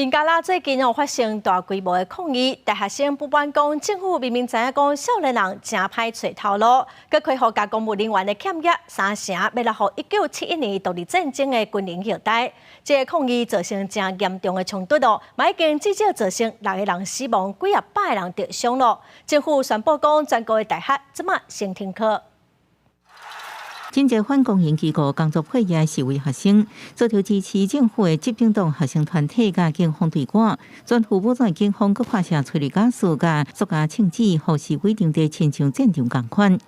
孟加拉最近哦發生大規模的抗議，大學生不滿講政府明明知影講少年人誠歹揣頭路，閣開予共公務人員的欠額三成，欲留予1971年獨立戰爭的軍人後代。這個抗議造成誠嚴重的衝突哦，嘛已經至少造成六個人死亡，幾仔百个人著傷囉。政府宣布講，全國的大學這馬先停課。真濟反公營機構工作配額示威學生，遭著支持政府的執政黨學生團體佮警方對幹，全副武裝的警方閣發射催淚ガス佮塑膠槍子，予示威場地親像戰場仝款。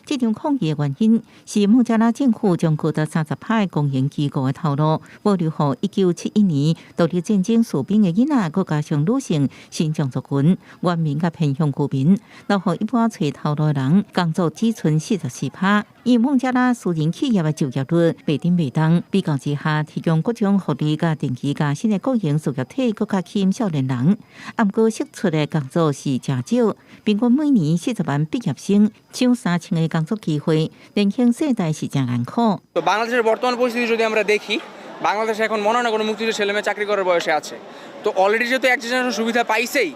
這場抗議的原因是孟加拉政府將高達30%的公營機構的頭路保留予1971年獨立戰爭士兵的囡仔，閣加上女性、新疆族群、原民佮偏鄉居民，留予一般揣頭路的人工作只賰44%。以孟加拉私人企業的就業率袂振袂動，比較之下，提供各種福利佮定期加薪的國營事業體閣較吸引少年人。毋過釋出的工作是誠少，平均每年40萬畢業生搶3000個工作機會，年輕世代是誠艱苦。তো বাংলাদেশের বর্তমান পরিস্থিতি যদি আমরা দেখি, বাংলাদেশে এখন মনে হয় না কোনো মুক্তিযুদ্ধের ছেলে মেয়ে চাকরি করার বয়সে আছে। তো অলরেডি যেহেতু এক জেনারেশন সুবিধা পাইছেই,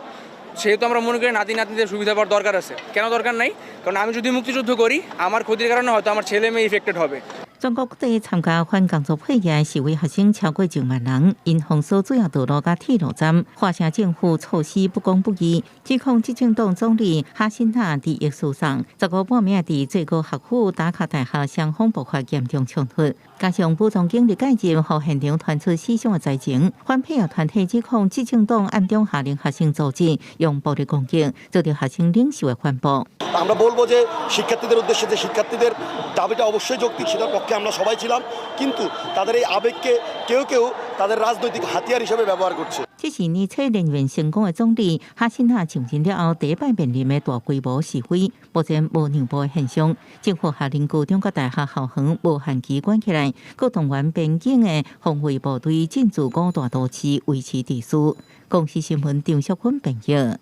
সেহেতু আমরা মনে করি নাতি নাতনিদের সুবিধা পাওয়ার দরকার আছে। কেন দরকার নাই? কারণ আমি যদি মুক্তিযুদ্ধ করি, আমার ক্ষতির কারণে হয়তো আমার ছেলে মেয়ে ইফেক্টেড হবে। 全國各地參加反工作配額示威學生超過上萬人，𪜶封鎖主要道路佮鐵路站，喝聲政府措施不公不義，指控執政黨總理哈辛納利益輸送。15半暝佇最高學府達卡大學雙方爆發嚴重衝突，加上武裝警力介入，予現場傳出死傷的災情。反配額團體指控執政黨暗中下令學生組織用暴力攻擊，遭到學生領袖的反駁。আমরা বলবো যে শিক্ষার্থীদের উদ্দেশ্যে যে শিক্ষার্থীদের দাবিটা অবশ্যই যৌক্তিক, সেটার পক্ষে আমরা সবাই ছিলাম, কিন্তু তাদের এই আবেগকে কেউ কেউ তাদের রাজনৈতিক হাতিয়ার হিসেবে ব্যবহার করছে। 這是擬選連任成功的總理哈辛納上任了後第一擺面臨的大規模示威，目前無讓步的現象。政府下令高中佮大學校園無限期關起來，閣動員邊境的防衛部隊進駐五大都市維持秩序。公視新聞張淑芬編譯。